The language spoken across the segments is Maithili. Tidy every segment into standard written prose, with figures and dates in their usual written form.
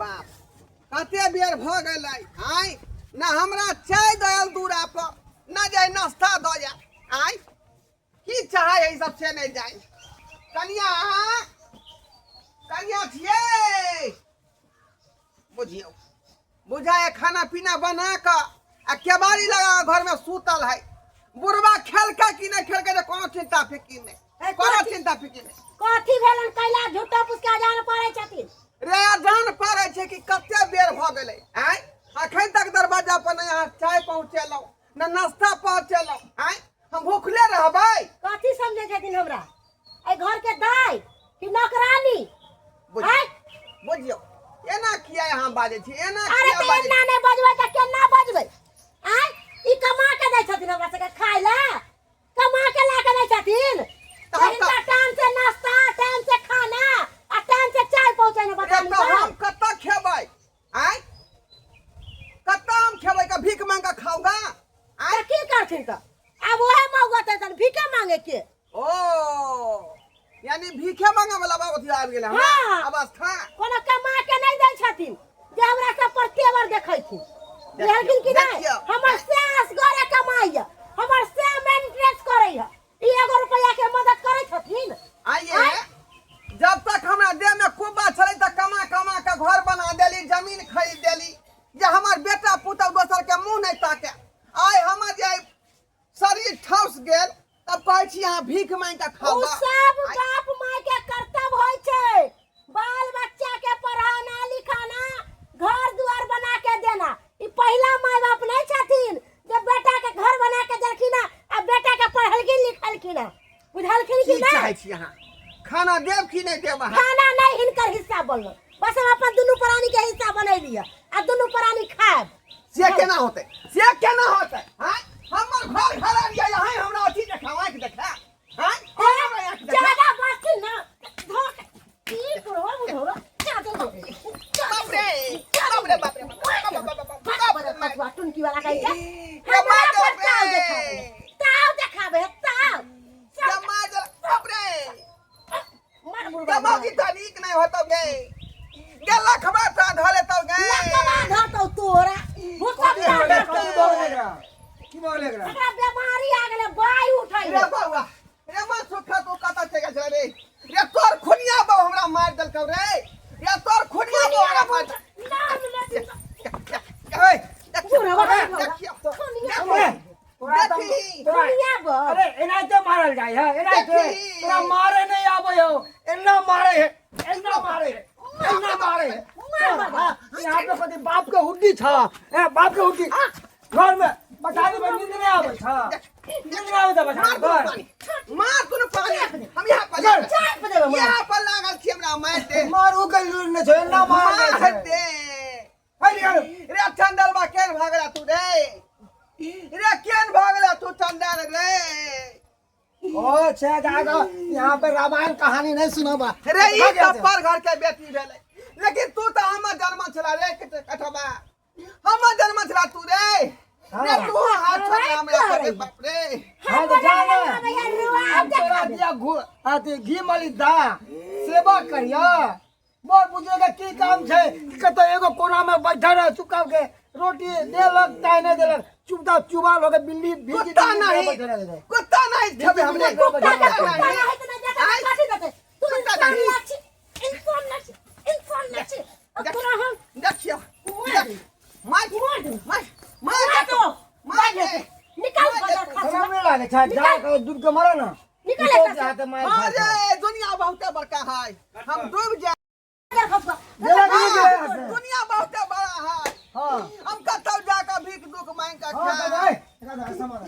बाप, कते बेर भऽ गेलै। आँय, ना हमरा चाय दयल दूरा पर, ना जाय नाश्ता दऽ जाय। आँय, की चाहै है ई सब से नहि जाय। कनिया, कनिया छियै? बुझियौ, बुझाय खाना पीना बना कऽ आ केबाड़ी लगा कऽ घरमे सुतल है। बुढ़बा खेलकै कि नहि खेलकै तऽ कोनो चिंता फिकिर नहि। ए, कोनो कथी? चिंता फिकिर नहि। कथी भेलन? कैला झूठो पुसका जान पड़ै छथिन? रे, जान पारै छै कि कते बेर भऽ गेलै। आँय, अखन तक दरवाजा पर नहि अहाँ चाय पहुँचेलहुँ, न नाश्ता पहुँचेलहुँ। आँय, हम भूखले रहबै? कथी समझै छथिन हमरा एहि घर के दाई कि नौकरानी? बुझियौ। आँय? बुझियौ, एना किया अहाँ बाजै छी एना? अरे किया तऽ बाजै? एना नहि बजबै तऽ केना बजबै? आँय, ई कमा के दै छथिन हमरा सबके खाय लए? कमा के ला के दै छथिन? तऽ हम हिनका टाइम से नाश्ता, टाइम से खाना आ टाइम से चाय पहुँचे रे बता। तऽ हम कतऽ खेबै? आँय, कतऽ हम खेबै? का भीख मांग कऽ खाऊंगा? आँय? तऽ की करथिन? तऽ आब ओहे मौगत तन भीखे मांगे के। ओ, यानी भीखे मांगे वाला बाबा अथी आबि गेलै हमरा। हाँ। अवस्था। कोनो कमा के नहीं दै छथिन जे हमरा सब पर तेवर देखैथिन। बुझलखिन कि नहीं? देखियौ। हमर सास घरे कमाइया, हमर से मेंटेनेंस करैया, ई एगो रुपया के मदद करै छथिन? आइए। आँय? जब तक हमरा देह में कुब्बा छलै तऽ कमा कमा के घर बना देली, जमीन खरीद देली जे हमर बेटा पुतहु दोसर के मुंह नहीं ताके। आइ हमर जे शरीर ठौस गेल तब कहै छी अहाँ भीख मांगि कऽ खाउ। ओ सब बाप माय के कर्तव्य होइ छै, बाल बच्चा के पढ़ाना लिखाना, घर दुआर बना के देना। ई पहिला माय बाप नहीं छथिन जे बेटा के घर बना के देलखिन आ बेटा के पढ़लखिन लिखलखिन। बुझलखिन कि की नहीं? चाहै छी अहाँ? खाना देब कि नहि देब अहाँ? खाना नहीं हिनकर हिस्सा बनलो, बस हम अपन दुनू प्राणी के हिस्सा बनैली आ दुनू प्राणी खायब। से केना होतै? से केना होतै? आँय, हमर घर घर आबियै, अहाँ हमरा अथी देखाउ, आँखि देखा। आँय, हमरा आँखि देखा। ज्यादा बात ना धोक की बुढ़वा बुढ़वा ज्यादा बाप रे बाप रे बाप रे बाप रे बाप रे बाप रे। टुनकी वाला कहि के रे हमरा मार पर दे ताव रे। देखाबे, ताव देखाबे, ताव। रे मार दे, बाप रे। मार गे बुढ़वा। मौगी तऽ नीक नहि होतौ गे। गे लखबा ता धऽ लेतौ गे। लकवा धरतौ तोरा भूखा। कथी भऽ गेलै? कथी भऽ गेलै एकरा? की भऽ गेलै एकरा? एकरा बीमारी आ गेलै, बाई उठै। रे बौआ, रे माँ सुखा, तू कतऽ चलि गेल छलै रे? रे तोर खुनिया बौ हमरा मारि देलकौ रे। रे तोर खुनिया बौ हमरा मारि नाम ले। ओए, बुढ़वा। देखियौ। खुनिया। ओए, तोरा तऽ- देखी। तोरा- खुनिया बौ। अरे, एनाहिते मारल जाइ है, एनाहिते। देखी। तोरा मारे नहीं आबै हो। एना मारे है, एना मारे है, एना मारे है। तोरा, यहाँ पे कथी बाप के हुड्डी छ? ए, बाप के हुड्डी घर में बचा दे। नींद नहीं आबै छ, नींद नहीं आबै छ बचा मार दुनू घर पानी, मार दुनू पानी। हम यहाँ पर चल। चाय पे देबै मार। यहाँ पर लागल छी, हमरा मारि दे। मारू के लूर नहीं छ, एना मारल जाइ मार छै। दे। है निकाल। रे चंदलबा, केन भागला तू रे? रे केन भागला तू चंदल रे? ओ अच्छा, जा यहाँ पे रामायण कहानी नहीं सुनाबा। रे ई भाग यहाँ तऽ से। पर घर के बेटी भेलै, लेकिन तू तऽ हमर जन्म छला रे। कटबा, हमर जन्म छला तू रे। हाँ। रे तू हाथ छोड़ हमरा रे, बाप रे। हाँ तो जा ना। रुआ अब तोरा दिया घू अथी घी मली दा सेवा करिया। मोर बुझे के की काम छै? कतौ एगो कोना में बैठल रह, चुकाव के रोटी देलक चाहे नहीं देलक, चुपचाप चुबा लोग बिल्ली भीगी। कुत्ता बिल्ली नहीं। बैठल रहे। कुत्ता नहीं खेबे हमरे। कुत्ता के कुत्ता कुत्ता नहीं। नहीं त नहीं देतै, कथी देतै? तू कुत्ता इंसान नहीं। ना छी, इंसान ना छी, इंसान ना छी। अब तोरा हम देखियौ। मार दे। मार। मार दे। मार मार। मार दो। मार दे। निकाल मार बजा दे। खा। शरम नहीं लागे छै? जा के दूध के मारो ना। निकल ई तो एतऽ से। जाके मार खाय छै। अरे, दुनिया बहुते बड़का है, हम डूब जाए। गेला कि नहीं गेला यहाँ से? दुनिया बहुते बड़ा है। हाँ। हम कतौ जाकर भीख दुख मांग कर हाँ तो खाए। जाए। एकरा दे, ऐसा मारो।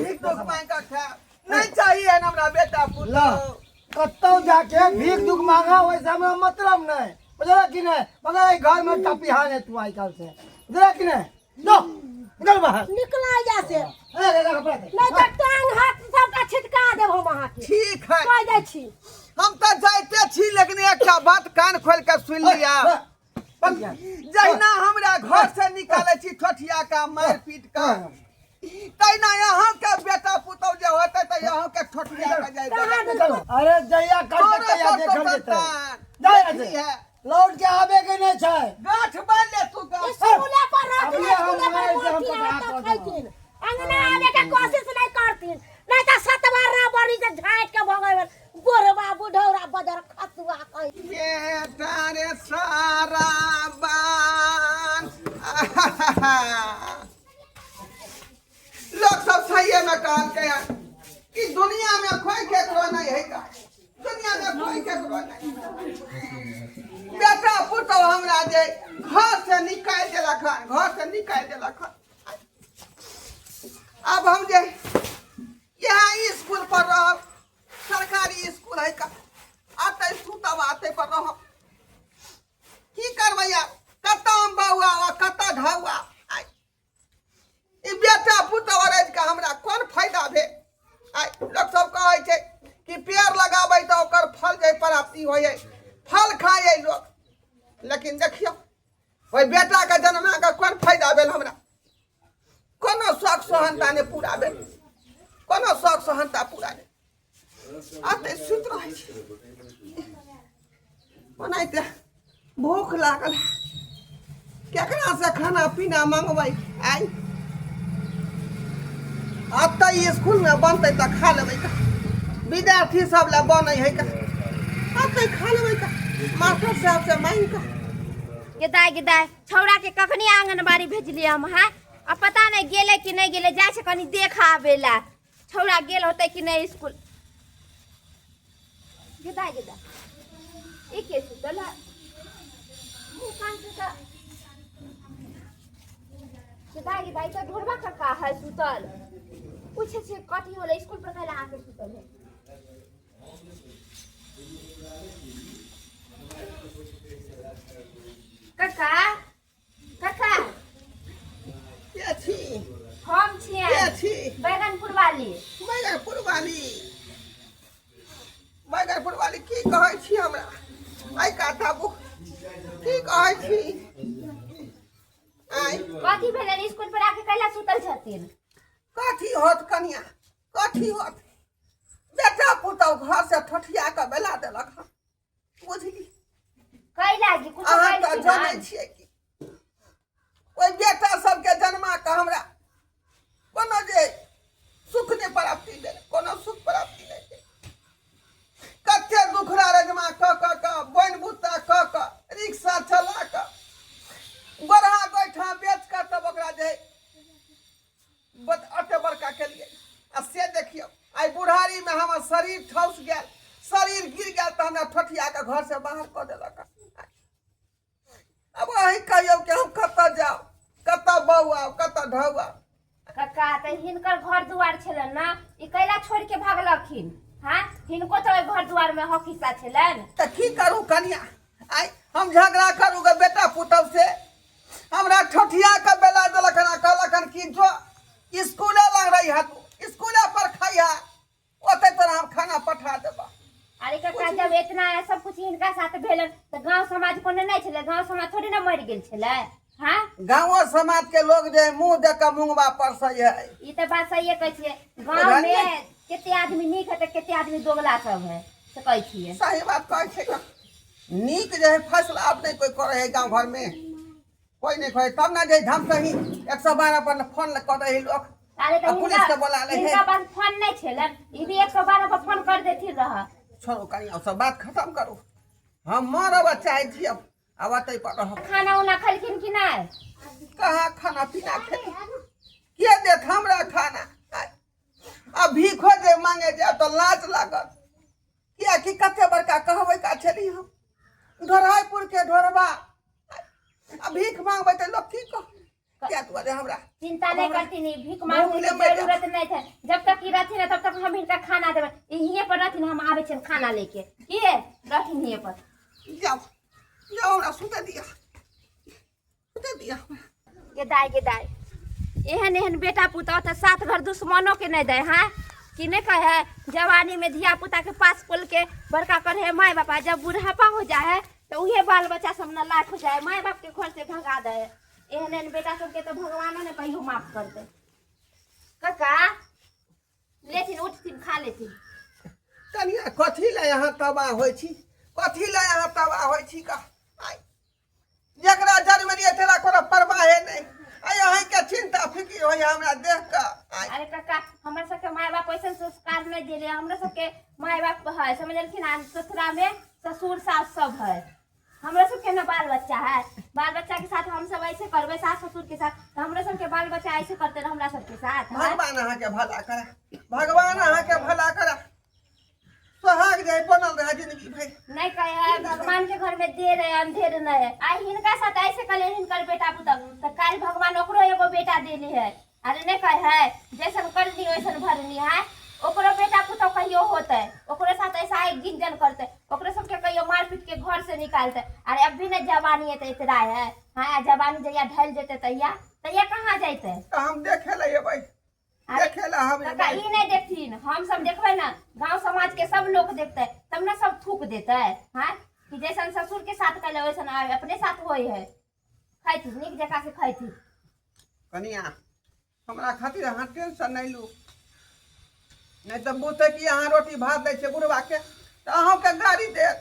भीख दुख मांग कर खाए नहीं चाहिए है हमरा बेटा ला पुतोह। कतौ जाके भीख दुख मांगा, वैसे हमरा मतलब नहीं, बुझला कि नहीं? मगर एहि घर में टपिहा नहीं तू आइ काल्हि से, बुझला कि नहीं? लो निकल बाहर। निकला जा से। ए, रे, रे, कपड़ा दे। नहीं तऽ टांग हाथ सबटा छिटका देब हम अहाँके। ठीक है। कह दै छी। हम तऽ जाइते छी, लेकिन एकटा बात कान खोल के सुन लिया। जहिना हमरा घर से निकाले छी ठोठिया का मारि पीट के, तहिना यहाँ के बेटा पुतौह जे होते तऽ यहाँ के ठोठिया के जाय देबै। अरे, जहिया कर तोरे तहिया सब देखल जेतै। संतान। जा यहाँ से। देखी है। लौट के आबे के नहीं छै। गाछ हाँ, लोग सब सही में कहलकै हन कि दुनिया में कोई केकरो नहीं है का, दुनिया में कोई केकरो नहीं। बेटा पुतोह हमरा जे घर से निकालि देलक हन, घर से निकालि देलक हन। आब हम जे यहाँ स्कूल पर रहब, सरकारी स्कूल है का, अतै सुतब अतै पर रहब। की करबै आब, कतऽ हम बौआ आ कतऽ ढौआ। आइ ई बेटा पुतोह रहि कऽ हमरा कोन फायदा भेल? आइ लोक सब कहै छै कि पेड़ लगाबै तऽ ओकर फल जे प्राप्ति होइ है, फल खाइ है लोक, लेकिन देखियौ ओहि बेटाके जन्मा कऽ कोन फायदा भेल हमरा? कोनो शौक सोहनता नहि पूरा भेल, कोनो शौक सोहनता पूरा नहि। अते सुति रहै छी, ओनाहिते भूख लागल है, केकरा से खाना पीना मंगबै? आइ अतै स्कूलमे बनतै तऽ खा लेबै का, विद्यार्थी सब लए बनै है का, अतै खा लेबै का मास्टर साहब से मांगि कऽ। गेदाय गेदाय, छौड़ा के कखनी आंगनबाड़ी भेजलियै हम? हाँ, आ पता नहीं गेलै कि नहीं गेलै। जाइ छै कनी देख आबे ला, छौड़ा गेल होतै कि नहीं स्कूल। गेदाय गेदाय, ई के सुतल है मुँह कान से? तऽ गेदाय गेदाय, तऽ ढोरबा कक्का है सुतल। पूछे छै कथी होलै स्कूल पर, कैला आके सुतल है? काका, काका। के छी? हम छियै। के छी? बैगनपुर वाली। बैगनपुर वाली, बैगनपुर वाली, की कहै छी हमरा? आइ काटाबू, की कहै छी आइ? कथी भेलै स्कूल पर आके कैला सुतल छथिन? कथी होत कनिया, कथी होत? बेटा पुतहु घर से ठठिया कऽ बेला देलक हन, बुझली? कै लागी कुछ अहाँ तऽ जनै छियै कि ओहि बेटा सबके जन्मा कऽ हमरा कोनो जे सुख नहि प्राप्ति भेल, कोनो सुख प्राप्ति नहि भेल। कते दुखड़ा रजमा कऽ कऽ कऽ, बोनि बुत्ता कऽ कऽ, रिक्शा चला कऽ, गोरहा गोइठा बेच कऽ तब ओकरा जे अते बड़का केलियै, आ से देखियौ आइ बुढ़ारीमे हमर शरीर ठौस गेल, शरीर गिर गेल तऽ हमरा ठोठिया कऽ घरसँ बाहर कऽ देलक। अब अहीं कहियौ कि हम कतऽ जाउ, कतऽ बौआउ, कतऽ ढौआउ? कक्का, तऽ हिनकर घर दुआर छलनि ने, ई कैला छोड़ि के भागलखिन? हाँ, हिनको तऽ ओहि घर दुआर में हक हिस्सा छलनि। तऽ की करू कनिया, आइ हम झगड़ा करू गे बेटा पुतहु से? हमरा ठोठिया के बेला देलक हन आ कहलक हन कि जो स्कूले लग रही है तू, स्कूले पर खइहा, ओते तोरा हम खाना पठा देबा। अरे काका, जब इतना सब कुछ हिनका साथ भेलन तऽ गांव समाज कोनो नहि छलै? गांव समाज थोड़ी ने मरि गेल छलै? हाँ, गाँवो समाज के लोग जे मुंह देख के मुंगबा परसै है। ई तऽ बात सहिए कहै छियै। गांव में कते आदमी नीक है तऽ कते आदमी दोगला सब है, से कहै छियै। सही बात कहै छै का। नीक जे है फैसला आब नहीं कोई करे है, गाँव घर में कोई नहीं करे, तब ना जे धम सही 112 पर फोन कर रहे लोग। अरे तऽ आ पुलिस हिनका के बोला ले है। हिनका पास फोन नहि छलनि, ई भी 112 पर फोन कर देथिन रह। छोड़ो कनिया, सब बात खत्म करू, हम मरब चाहै छी अब, आब अतै पर रहब। खाना उना खलखिन कि नहि? कहाँ खाना पीना खेली, के देत हमरा खाना? आ भीखो जे मांगे जायब तऽ लाज लागत, कियाकि कते बड़का कहबै का छली हम ढोरहाइपुर के ढोरबा, आ भीख मांगबै तऽ लोक की कह? किया दुआरे हमरा चिंता नहीं करती, नहीं भीख भूख मांगने ले की मर जरूरत नहीं है। जब तक ई रहथिन ना, तब तक हम हिनका खाना देबै। ई हिये पर रहथिन, हम आबै छियनि खाना लेके। की रहथिन हिये पर। जाओ जाओ, हमरा सुते दिअ, सुते दिअ हमरा। गे दाय, गे दाय, एहन एहन बेटा पुतौह तऽ सात घर दुश्मनो के नहीं दे। हाँ, कि नहीं कहे जवानी में धिया पुता के पास पोल के बड़का करे है माय बापा, जब बुढ़ापा हो जाए है तो उहे बाल बच्चा सब न लाख हो जाए, माय बाप के घर से भगा दे है। एहन एहन बेटा सबके तो भगवानो ने कहियो माफ कर दे। काका, लेथिन, उठथिन, खा लेथिन। कनिया, कथी लए अहाँ तबाह होइ छी? कथी लए अहाँ तबाह होइ छी का? आइ जकरा जन्म लिए तेरा कोनो परवाहे नहि, आइ अहीँके चिन्ता फिकिर होइए हमरा देख कऽ आइ। अरे काका, हमर सबके माय बाप ऐसा संस्कार नहीं दिले। हमरा सबके माय बाप है समझलखिन, आ ससुरा में ससुर सास सब है। हमरा सबके ना बाल बच्चा है, बाल बच्चा के साथ हम सब ऐसे करबै सास ससुर के साथ तऽ सबके बाल बच्चा ऐसे करते रह हमरा सबके साथ हाँ? भगवान अहाँके भला करा, भगवान अहाँके भला करा, सोहाग जाय बनल रहे जिंदगी भरि। नहीं कहे है भगवान के घर में देर है अंधेर नहीं है। आई हिनका साथ ऐसे कले हिनकर बेटा पुतहु तो काल भगवान ओकरो एगो बेटा देले है। अरे नहीं कहे है जैसन करनी वैसन भरनी है। ओकरो बेटा पुतहु कहियो होते ओकरो साथ ऐसा ही गिंजन करते, ओकरो सबके कहियो मार पीट के घर से निकालते। अरे अब भी न जवानी है तो इतना है। हाँ जवानी जहिया ढल जेते तहिया तहिया कहाँ जैते? तो हम देखे ला एबै, देखे ला हम काका एबै। ई नहीं देखथिन, हम सब देखबै ना, गांव समाज के सब लोग देखते तब ना सब थूक देते। हाँ कि जैसन ससुर के साथ कैले वैसन आवे अपने साथ होई है। खाइथी नीक जकाँ से खाइथी। कनिया हमरा खातिर अहाँ टेंशन नहीं लू, नहीं तो बुझते कि अहाँ रोटी भात दै छियै बुढ़वा के तऽ अहूँके गाड़ी देत।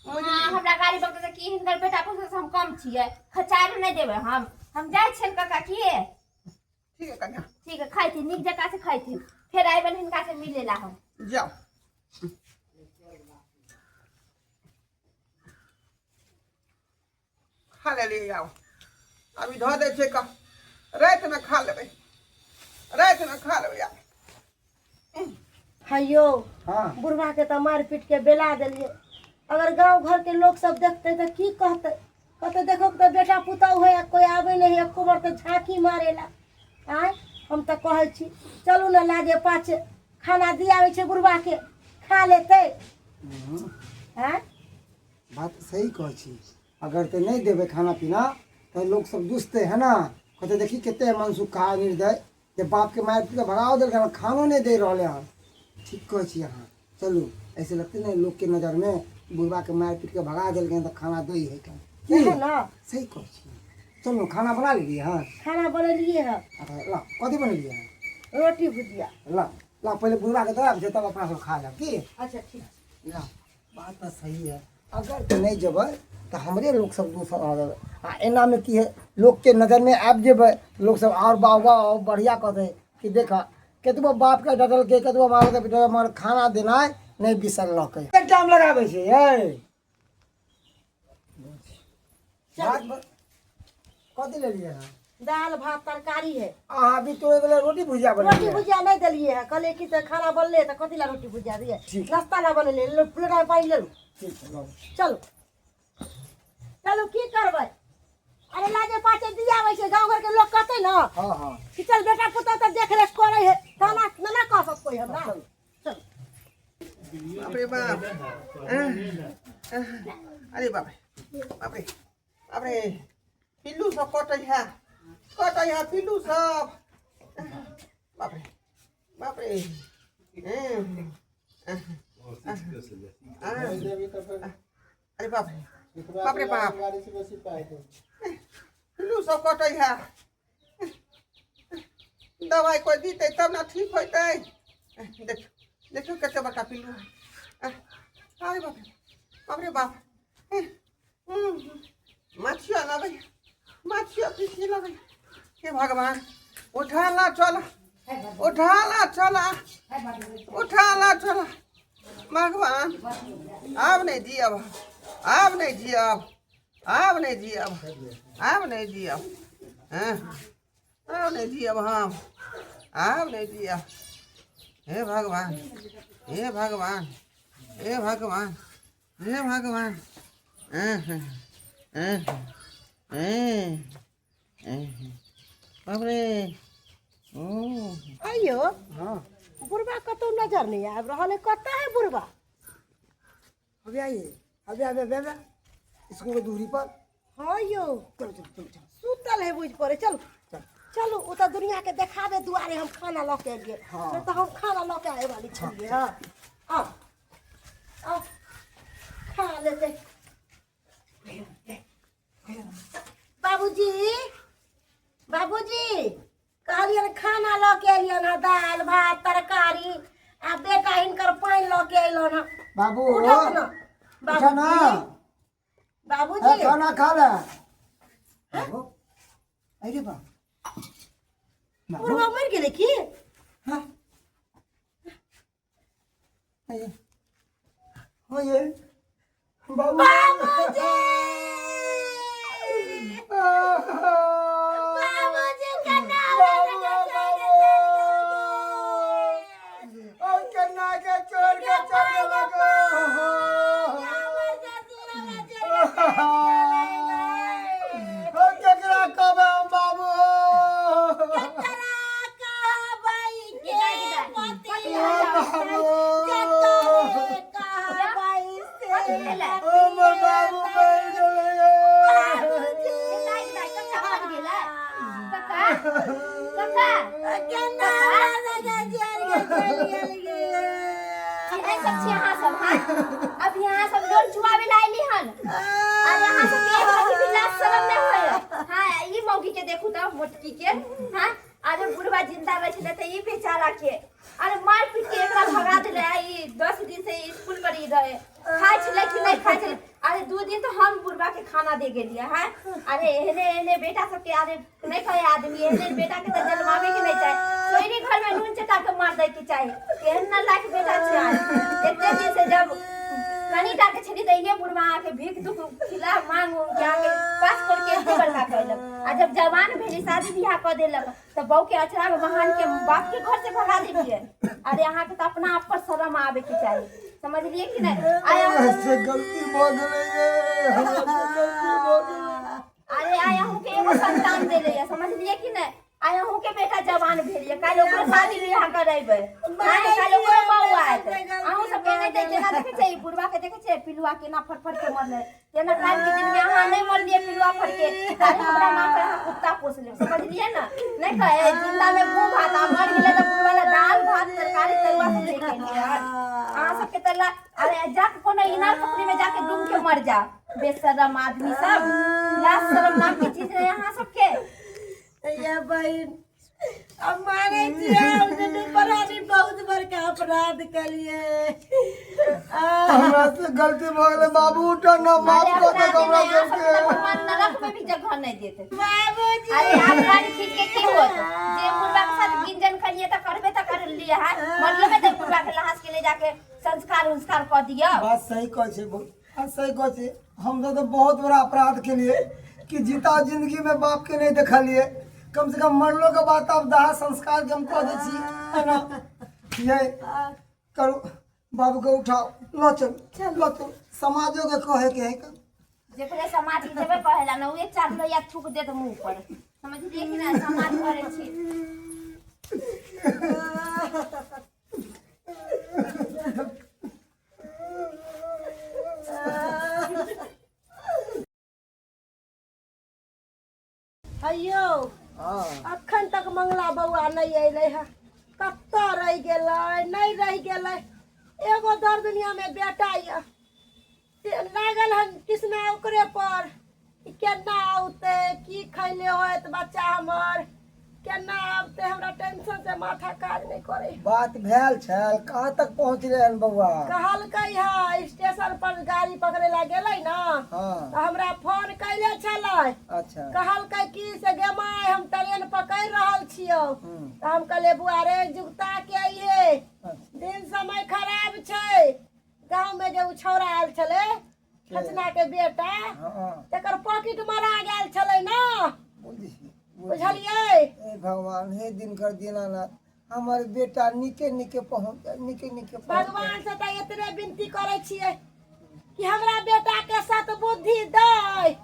हाँ, हमरा गाड़ी बकते की हिनकर बेटा पुतहु से हम कम छियै, खचार नहीं देबै हम। हम जाइ छियनि काका की। ठीक है कन्या। ठीक है, खाइथी नीक जकाँ से खाइथी, फेर आइबनि हिनका से मिले ला हम। जाओ। खा लेलियै आब, अभी धऽ दै छियै कऽ रातिमे खा लेबै, रातिमे खा लेबै आब। हयो हाँ। बुढ़वा के तऽ मारि पीट के बेला देलियै। अगर गाँव घर के लोग सब देखते तऽ की कहते? कहते देखो तऽ बेटा पुतहु है, कोई आबै नहीं है, एको बार तऽ झाँकी मारेला। आँय हम तऽ कहै छी चलू ने लाजे पाछे खाना दियाबै छै बुढ़वा के, खा लेतै। आँय बात सही कहै छी, अगर तऽ नहि देबै खाना पीना तऽ लोक सब दुसतै है ना, कहतै देखी कते मनसुखा निर्दय जे बापके मारि पीट कऽ भगाओ देलकै हन, खानो नहि दे रहलै हन। ठीक कहै छी अहाँ, चलू ऐसे लगतै ने लोकके नजरमे बुढ़बाके मारि पीट कऽ भगा देलकै हन तऽ खाना दै है की? है ना? सही कहै छी। चलू खाना बना लेलियै हन? खाना बनेलियै हन। अच्छा ला कथी बनेलियै हन? रोटी भुजिया। ला ला पहिले बुढ़बाके दऽ आबै छै तब अपना सब खा लेब की? अच्छा ठीक। ला बात तऽ सही है, अगर तऽ नहि जेबै तऽ हमरे लोक सब दोसर आ जेबै। आ एनामे की है लोकके नजरमे आबि जेबै लोक सब आओर वाह वाह आओर बढ़िआँ कहतै कि देखऽ कतबो बापके डटलकै कतबो मारलकै पिटलकै मगर खाना देनाइ नहि बिसरलकै। कते टाइम लगाबै छै यै? भात कथी लेलियै हँ? दाल भात तरकारी है। अहाँ भी तोड़े वाला रोटी भुजिया रोटी बनेलियै? भुजिया नहीं देलिए है, कहलिए कि से खाना बनले तो कथी ला रोटी भुजिया दिए, ठीक। नाश्ता ला बनेले, लो, प्लेट में पानी ले लू। ठीक है, लाउ। चलो चलू की करबै? अरे लाजे पाचे दिया आबै छै, गाँव घर के लोग कहते ना हाँ, हाँ। कि चल बेटा पुतहु तऽ देख रेख करे है, ताना ना कह सब कोई हमरा। चलू। चल। बाप रे बाप, अरे बाप रे बाप रे बाप रे, पिल्लू सब कटै है, कटै है पिल्लू सब। बाप रे बाप रे, अरे बाप रे बाप रे बाप, पिल्लू सब कटै है। दवाई कोई दीते तब ना ठीक होतै। देखियो देखियो कते बड़का पिल्लू है। अरे बाप रे बाप रे बाप, माछिया लगै, माछिया पीछे लगै। हे भगवान, उठा ला चल, उठा ला चल, उठा ला चल। भगवान आब नहीं जियब, आब नहीं जियब, आब नहीं जियब, आब नहीं जियब, हाँ आब नहीं जियब हम, आब नहीं जियब। हे भगवान, हे भगवान, हे भगवान, हे भगवान। बाप रे। ओ आइयो हाँ। बुढ़बा कतौ नजर नहीं आबि रहल है, कतऽ है बुढ़बा? अभी आइए, अभी अभी अभी अभी स्कूल के दूरी पर। हाँ यौ। चलो चलो चलो चलो। सुतल है बुझि पड़े। चलू चल। चलू, ओ तऽ दुनिया के देखाबे दुआरे हम खाना लऽ के एलियै। हाँ। नहीं तऽ हम खाना लऽ के आए वाली छलियै। हाँ। आउ आउ खा लेतै। बाबूजी बाबूजी कहलियनि खाना लऽ के एलियनि हँ, दालि भात तरकारी, आ बेटा हिनकर पानि लऽ के अयलनि हँ। बाबू, उठत ना। उठा ना। बाबूजी। ए, खाना खा ले। बाबू, अरे बाप। बाबू। बुढ़वा मरि गेलै की? हाँ। अरे। हाँ ये। बाबू। बाबूजी। बाबूजी के काका केना हमरा लगे जेल के चलि गेल गे। चिन्है सब छी अहाँ सब हाँ अभी अहाँ सब लोन चुआवे ला अइली हन अरे अहाँ सब के एक रति भी लाज शरम नहीं होय हाँ ई मौगी के देखू तऽ मोटकी के हाँ अरे बुढ़वा जिंदा रहे छलै तऽ ई बेचारा के अरे मार पीट के एकरा भगा देले आ ई 10 दिन से स्कूल पर ई रहे खाइ छलै कि नहीं खाइ छलै। अरे 2 दिन तो हम बुढ़वा के खाना दे गेलियै हैं। अरे एहने एहने बेटा सबके, अरे नहीं कहे आदमी, एहने बेटा के तऽ जन्मावे के नहीं चाही। सोइरी घर में नून चटा के मार दै के चाही। केहन न लायक बेटा छै। एते दिन से जब कनी टा के छली तऽ इहे बुढ़वा अहाँके भीख दुख खिला मांग उंग के अहाँके पास करके एते बड़का कैलक आ जब जवान भेली, शादी बियाह कऽ देलक तऽ बहू के अचरा में बहान के बाप के घर से भगा देलियै। अरे अहाँके तऽ अपना आप पर शरम आबे के चाही, समझलियै कि नहीं? आय हमरा से गलती भऽ गेलै ये, हमरा से गलती भऽ गेलै। अरे आय अहूँ के एगो संतान देले है, समझलियै कि नहीं? आय अहूँ के बेटा जवान भेल ये, काल्हि ओकरो शादी बियाह करेबै। आय काल्हि ओकरो बहू आयत। अहूँ सब के नहि दै। जेना देखै छै ई बुढ़वा के, देखै छै पिलुआ केना फटफट के मरलै, तेना काल्हि के दिन में अहाँ नहि मरलियै पिलुआ फटके, काल्हि हमरा नाम पर अहाँ कुत्ता पोस लेब, समझलियै ने? नहि कहे जिंदा में गू भात आ मर गेलै तऽ बुढ़वा ला दाल भात तरकारी तरुआ सब ले के एलियै। अहाँ सबके तऽ अरे जाके कोनो इनार पोखरी में जाके डूब के मर जा। बेशरम आदमी सब, लाज शरम नाम के चीज नहीं अहाँ सबके। ये बहिन, अब मानै छियै हम दुनू प्राणी बहुत बड़का अपराध केलिए। हमरा से गलती भऽ गेलै बाबू, उठ न, माफ अरे कऽ दे अपराध हमरा नहीं, अहाँ सबके सबके। तऽ भगवान नरक में भी जगह नहीं देते। बाबूजी। अरे आप कान खींच के की होत? जे बुढ़वा के साथ गिंजन करिए तऽ करबे तऽ कर लिए है, मरले में तऽ बुढ़वा के लहास के ले जाके संस्कार उंस्कार कऽ दियौ। बात सही कहै छै, बात सही कहै छै। हम सब तऽ बहुत बड़ा अपराध केलिए कि जीता जिंदगी में बाप के नहीं देखलिए। कम से कम मरलो के बाद अब दाह संस्कार के हम कऽ दै छी, है ना? ये करू, बाबू के उठाओ, लऽ चल, लऽ चल। समाजो के कहे के है का? जेकरे समाज के जेबे कहेला ना, उहे चार लोहिया थूक देत मुंह पर, समझलिए कि ना? समाज करे छी। अय्यो, अखन तक मंगला बौआ नहि अयलै है। कतऽ रहि गेलै, नहि रहि गेलै? एगो दर दुनियामे बेटा यऽ से लागल हन कृष्णा ओकरे पर कि केना औतै, की खैले होत बच्चा हमर, केना औतै। हमरा टेंशन से माथा काज नहि करै। बात भेल छल? कहाँ तक पहुँचले हन बौआ? कहलकै है स्टेशन पर गाड़ी पकड़े ला गेलै ने तऽ हमरा फोन कैले छलै। कहलकै कि से गे माय, हम ट्रेन पकड़ि रहल छियौ। तऽ हम कहलियै, बुआ रे, जुगता के अइहे, दिन समय खराब छै। गाँव में जे उ छौड़ा आयल छलै, खचना के बेटा, तकर पॉकेट मरा गेल छलै ने। बुझलियै? हे भगवान, हे दिनकर दीनानाथ, हमर बेटा नीके नीके पहुँच जाए, नीके नीके पहुँच जाए। भगवान से तऽ एतने विनती करै छियै कि हमरा बेटा के सतबुद्धि दै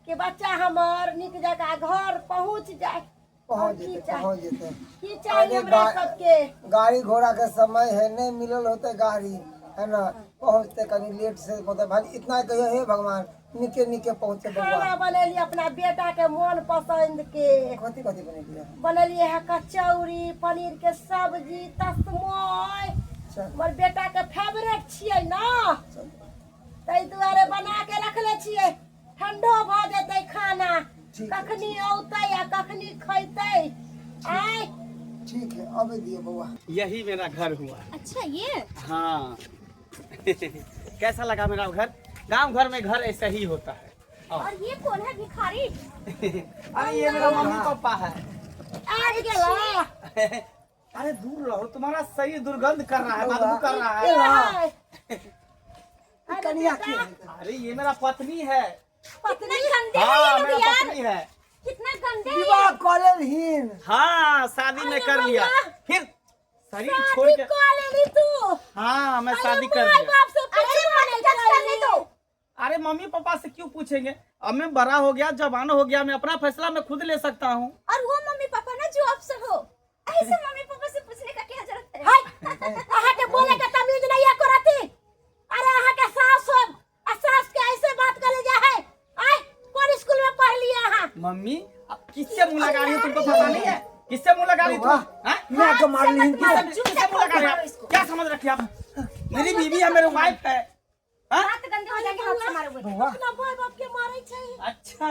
कि बच्चा हमर नीक जकाँ घर पहुँच जाए। पहुँच की जेतै। चाही? पहुँच जेतै। की चाही अरे हमरा सबके? गाड़ी घोड़ा के समय है, नहीं मिलल होते गाड़ी, है ना? पहुँचते कनी लेट से पहुँचते। भाई, इतना कहियो, हे भगवान, निके निके पहुँचे बउआ। खाना बनेलियै अपना बेटा के मोन पसंद के। कथी कथी बनेलियै? बनेलियै है कचौड़ी, पनीर के सब्जी, तस्मय। चल। हमर बेटा के फेवरेट छियै ना, चल। ताहि दुआरे बना के रखले छियै। ठंडो भऽ जेतै खाना। ठीक है। कखनी औतै आ कखनी खैतै आय। ठीक है, अबे दिए बउआ। यही मेरा घर हुआ। अच्छा, ये? हाँ, कैसा लगा मेरा घर? गांव घर में घर ऐसा ही होता है। आओ। और ये कौन है भिखारी? अरे ये मेरा मम्मी पापा है। आबि गेला। अरे दूर रहो, तुम्हारा शरीर दुर्गंध कर रहा है, बदबू कर रहा के है। है? अरे कनिया बेटा, के है? अरे ये मेरा पत्नी है। कितना गंदे है हाँ ये लोग मेरा यार। पत्नी है। कितना गंदे है। विवाह कऽ लेलहिन? हाँ, शादी में कर लिया। फिर शरीर छोड़ शादी के कऽ लेली तू? हाँ, मैं अरे शादी कर माय लिया। बाप से अरे पूछबो मत नहि टच करने कैली। दो। अरे मम्मी पापा से क्यों पूछेंगे? अब मैं बड़ा हो गया, जवान हो गया, मैं अपना फैसला मैं खुद ले सकता हूँ। और वो मम्मी पापा ना जो अफसर हो, ऐसे मम्मी पापा से पूछने का क्या जरूरत है? हाय, अहाँके बोले के तमीज नहीं है करती। अरे अहाँके सास हो आ सास के ऐसे बात करे जा है? आय, कौन स्कूल में पढ़ लिए अहाँ? मम्मी अब किससे मुंह लगा रही हो तुमको पता नहीं है किससे मुंह लगा रही तुम हाँ? मैं के मारली किससे किससे मुंह लगा रही आप क्या समझ रखी आप मेरी बीवी है मेरे वाइफ है हाँ? हाथ गंदे हो जाएंगे हाथ से मारोगे बौआ अपना माय बाप के मारै छै अच्छा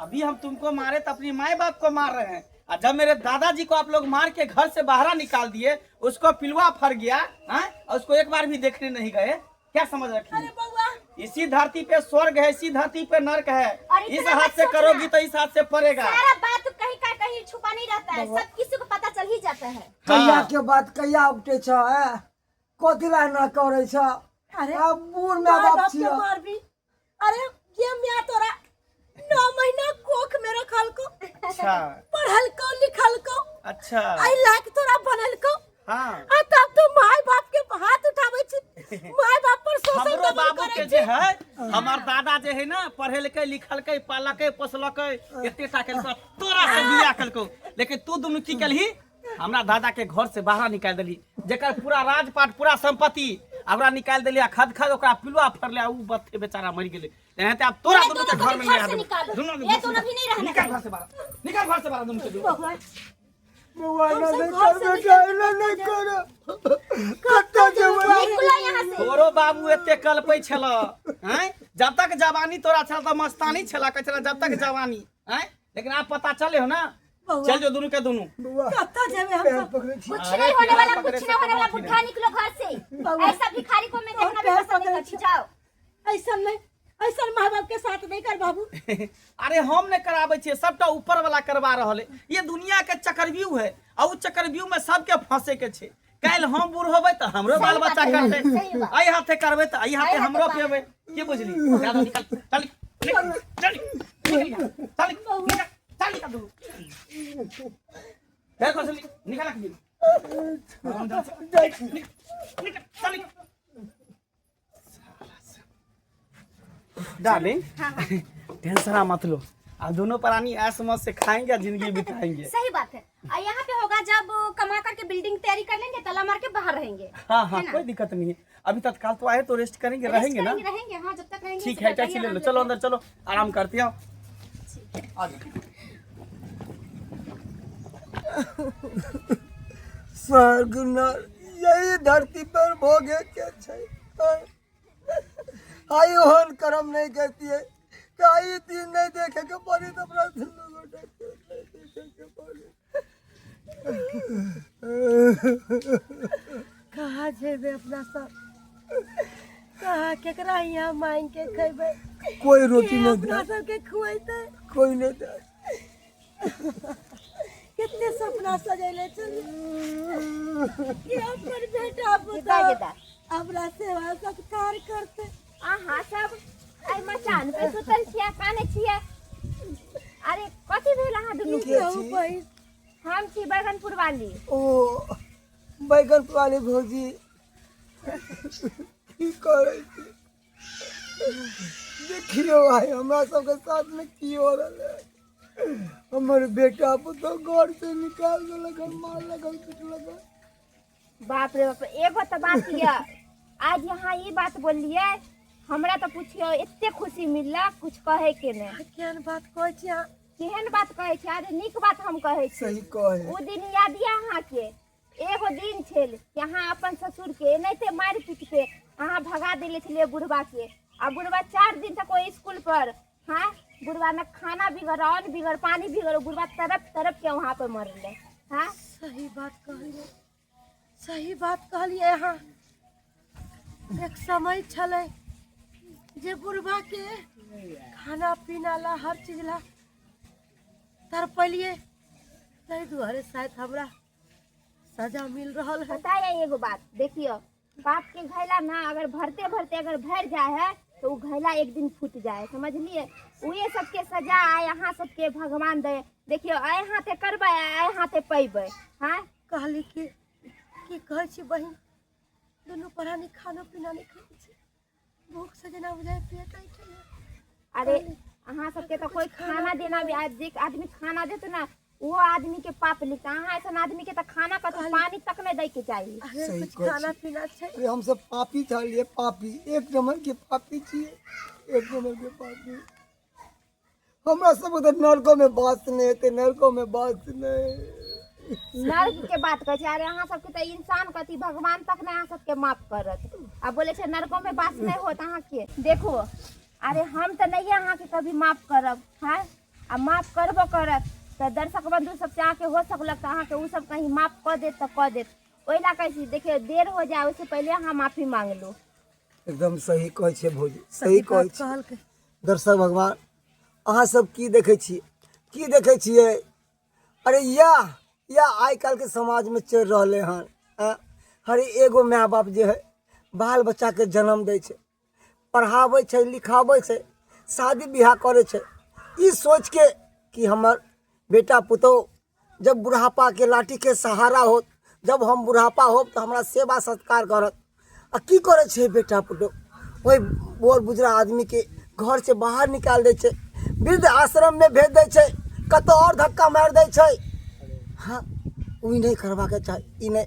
अभी हम तुमको मारे तो अपनी माए बाप को मार रहे हैं और जब मेरे दादाजी को आप लोग मार के घर से बाहर निकाल दिए उसको पिलुआ फर गया हाँ? और उसको एक बार भी देखने नहीं गए क्या समझ रखी अरे बउआ इसी धरती पे स्वर्ग है इसी धरती पे नर्क है और इस इतना हाथ मत से सोचना। करोगी तो इस हाथ से पड़ेगा सारा बात कहीं का कहीं छुपा नहीं रहता है सब किसी को पता चल ही जाता है कहिया हाँ। के बात कहिया उपटे छ ए कथी ला ना करै छ अरे आ बूढ़ माय माय बाप बाप के छियै मारबी अरे ये मियाँ तोरा 9 महीना कोख में रखल को अच्छा पढ़ल को लिखल को अच्छा आई लाख तोरा बनल को हाँ आ तब तो माय बाप के हाथ उठाबै छी माय बाप पर शोषण हमरो दमन बाबू करै के छी जे है हमार दादा जे है ना पढ़ेलकै लिखलकै पालकै पोसलकै एते टा केलकै तोरा से बियाह केलकौ लेकिन तू दुनू की केलही हमरा दादा के घर से बाहर निकालि देली जेकर पूरा राजपाट पूरा संपत्ति ओकरा निकालि देली आ खद खद ओकरा पिलुआ फरले आ उ बत्थे बेचारा मरि गेलै एनाहिते आब तोरा ये दुनू के दोनों घर को में भी घर नहीं से निकालो। दुनू ये दोनों भी नहीं रहना निकाल घर से बाहर निकाल घर से बाहर दुनू के बउआ बौआ हम ना सब नहीं घर कर से बेटा निकल ना नहीं कर कत्ता जेबै निकलो यहाँ से तोरो बाबू एते कलपै छल हैं जब तक जवानी तोरा छल तऽ मस्तानी छल कहै छल जब तक जवानी हैं लेकिन आब पता चले हो ना बउआ। चल जो दुनू के दुनू बौआ कत्ता जेबै हम पैर सब पकड़ै छी कुछ अरे नहीं होने प्यार वाला पकड़े कुछ से नहीं होने वाला कोनो बुढ़ा निकलो घर से बउआ। ऐसा भिखारी को मैं और देखना भी पैर पसंद नहीं पकड़े करती छी। जाओ ऐसन नहीं ऐसन माय बाप के साथ नहीं कर बाबू अरे हम नहीं कराबै छियै सबटा ऊपर वाला करवा रहल है ये दुनिया के चक्रव्यूह है आ उ चक्रव्यूह में सबके फंसे के छै काल्हि हम बूढ़ होबै तऽ हमरो सही बाल बात बच्चा है, करतै सही बात। एहि हाथे करबै तऽ एहि हाथे एहि हाथे हमरो बात। पेबै के बुझली जा दो निकल चल निकल चल निकल यहाँ, चल निकल चल निकल दुनू फेर कसली निकल के निकल निकल चल निकल डार्लिंग टेंशन मत लो अब दोनों प्राणी ऐश मौज से खाएंगे और जिंदगी बिताएंगे सही बात है और यहाँ पे होगा जब कमा करके बिल्डिंग तैयारी कर लेंगे ताला मार के बाहर रहेंगे हाँ हाँ है ना? कोई दिक्कत नहीं है अभी तत्काल तो आए तो रेस्ट करेंगे रेस्ट रहेंगे ना करेंगे, रहेंगे हाँ जब तक रहेंगे ठीक इसी है घर टैक्सी पे ले लो आराम चलो करते अंदर चलो आराम करते आओ आ जाओ स्वर्ग नर यही धरती पर भोगे के छै आई ओहन कर्म नहीं करती है आई दिन नहीं देखे के पड़ी तो अपना दुनू गोटा के नहीं देखे के पड़ी कहाँ जेबै अपना सब कहाँ केकरा यहाँ मांग के खेबै कोई रोटी के नहीं अपना दे सबके खुएतै कोई नहीं दे कितने सपना सजेले छलियै कि अपन बेटा गेदा, पुतोह गेदा। हमरा सेवा सत्कार करतै अहाँ सब एहि मचान पे सुतल छियै कानै छियै अरे कथी भेल अहाँ दुनू की के कहू बहिन हम छी बैगनपुर वाली ओ बैगन वाली भौजी की करै छी देखियौ भाई हमरा सबके साथ में की हो रहल है हमर बेटा पुतोह घर से निकाल देलक हन मारलक हन पिटलक हन बाप रे बाप एगो तऽ बात यऽ आज यहाँ ई बात बोललियै हमरा तऽ पुछियौ एते खुशी मिललक कुछ कहै के नहि केहन बात कहै छी अहाँ केहन बात कहै छी अरे नीक बात हम कहै छी सही कहे ओ दिन याद यऽ अहाँके एगो दिन छल कि अहाँ अपन ससुरके एनाहिते मारि पीट के अहाँ भगा देले छलियै बुढ़बा के आ बुढ़बा 4 दिन तक ओहि स्कूल पर हाँ बुढ़बा न खाना बिगड़ अन्न बिगड़ पानी बिगड़ बुढ़बा तड़प तड़प के वहाँ पर मरलै हाँ सही बात कहलियै सही बात कहलियै अहाँ एक समय छलै जे बुढ़बा के खाना पीना ला हर चीज ला तड़पलियै ताहि दुआरे शायद हमरा सजा मिल रहल है पता है एगो बात देखियो पाप के घैला ना अगर भरते भरते अगर भर जाए है तो वो घैला एक दिन फूट जाए समझलिए उहे सबके सजा आय अहाँ सबके भगवान दे देखियो आय हाथे करबै आय हाथे पैबै हाँ कहली कि की कहै छी बहिन दुनू प्राणी खानो पीना नहि खाइ छै भूख से जेना बुझाइ पेट ऐठैए अरे अहाँ सबके तो कोई खाना देना भी आज जे आदमी खाना देते ना वो आदमी के पाप लिखता अहाँ ऐसा आदमी के तो खाना कथी पानी तक नहीं दै के चाहिए अगर सही कुछ कहै खाना छी। पीना छै अरे हम सब पापी छलियै पापी एक नंबर के पापी छियै एक नंबर के पापी हमरा सबके तऽ नरकोमे बास नहि हेतै, नरकोमे बास नहि। नर्क के बात कहै छै। अरे अहाँ सबके तऽ इंसान कथी, भगवान तक नहि अहाँ सबके माफ करत, आ बोले छै नरको में बास नहि होत अहाँके। देखो, अरे हम तऽ नहिये अहाँके कभी माफ करब। हाँ, आ माफ करबो करत तऽ दर्शक बंधु सबसे अहाँके हो सकलक तऽ अहाँके ओ सब कहीं माफ कऽ देत तऽ कऽ देत। ओहि लए कहै छी, देखियौ, देर हो जाए ओहिसँ पहिले अहाँ माफी मांग लू। एकदम सही कहै छियै भौजी, सही कहै छियै। दर्शक भगवान, अहाँ सब की देखै छियै, की देखै छियै? अरे इएह आइ काल्हिके समाजमे चलि रहलै हन। हर एगो माय बाप जे है बाल बच्चाके जन्म दै छै, पढ़ाबै छै, लिखाबै छै, शादी बियाह करै छै, ई सोचिके कि हमर बेटा पुतोहु जब बुढ़ापाके लाठीके सहारा होत, जब हम बुढ़ापा होब तऽ हमरा सेवा सत्कार करत। आ की करै छै बेटा पुतोहु? ओहि बोर बुजुर्ग आदमीके घरसँ बाहर निकालि दै छै, वृद्ध आश्रममे भेज दै छै, कतहु आओर धक्का मारि दै छै। हँ, ओ नहि करबाके चाही, ई नहि।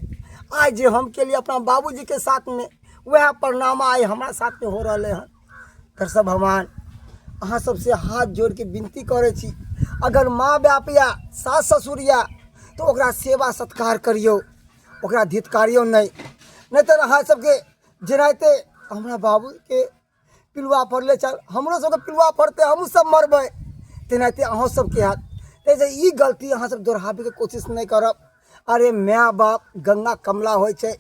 आइ जे हम केलियै अपना बाबूजीके साथमे, वएह परिणाम आइ हमरा साथमे हो रहलै हन। दर्शक भगवान, अहाँ सबसँ हाथ जोड़िके विनती करै छी, अगर माँ बाप या सास ससुर या तऽ ओकरा सेवा सत्कार करियौ, ओकरा धितकारियौ नहि। नहि तऽ अहाँ सबके जेनाहिते हमरा बाबूके पिलुआ फड़ले छल, हमरो सबके पिलुआ फड़तै, हमहूँ सब मरबै, तेनाहिते अहूँ सबके हैत। ताहिसँ ई गलती अहाँ सब दोहराबैके कोशिश नहि करब। अरे माय बाप गंगा कमला होइ छै।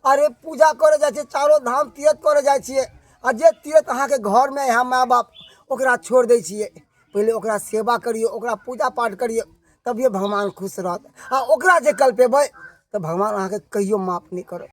अरे पूजा करे जाइ छियै, चारो धाम तीर्थ करे जाइ छियै, आ जे तीर्थ अहाँके घरमे है माय बाप, ओकरा छोड़ि दै छियै। पहिले ओकरा सेवा करियौ, ओकरा पूजा पाठ करियौ, तभिए भगवान खुश रहत। आ ओकरा जे कल्पेबै तऽ भगवान अहाँके कहियो माफ नहि करत।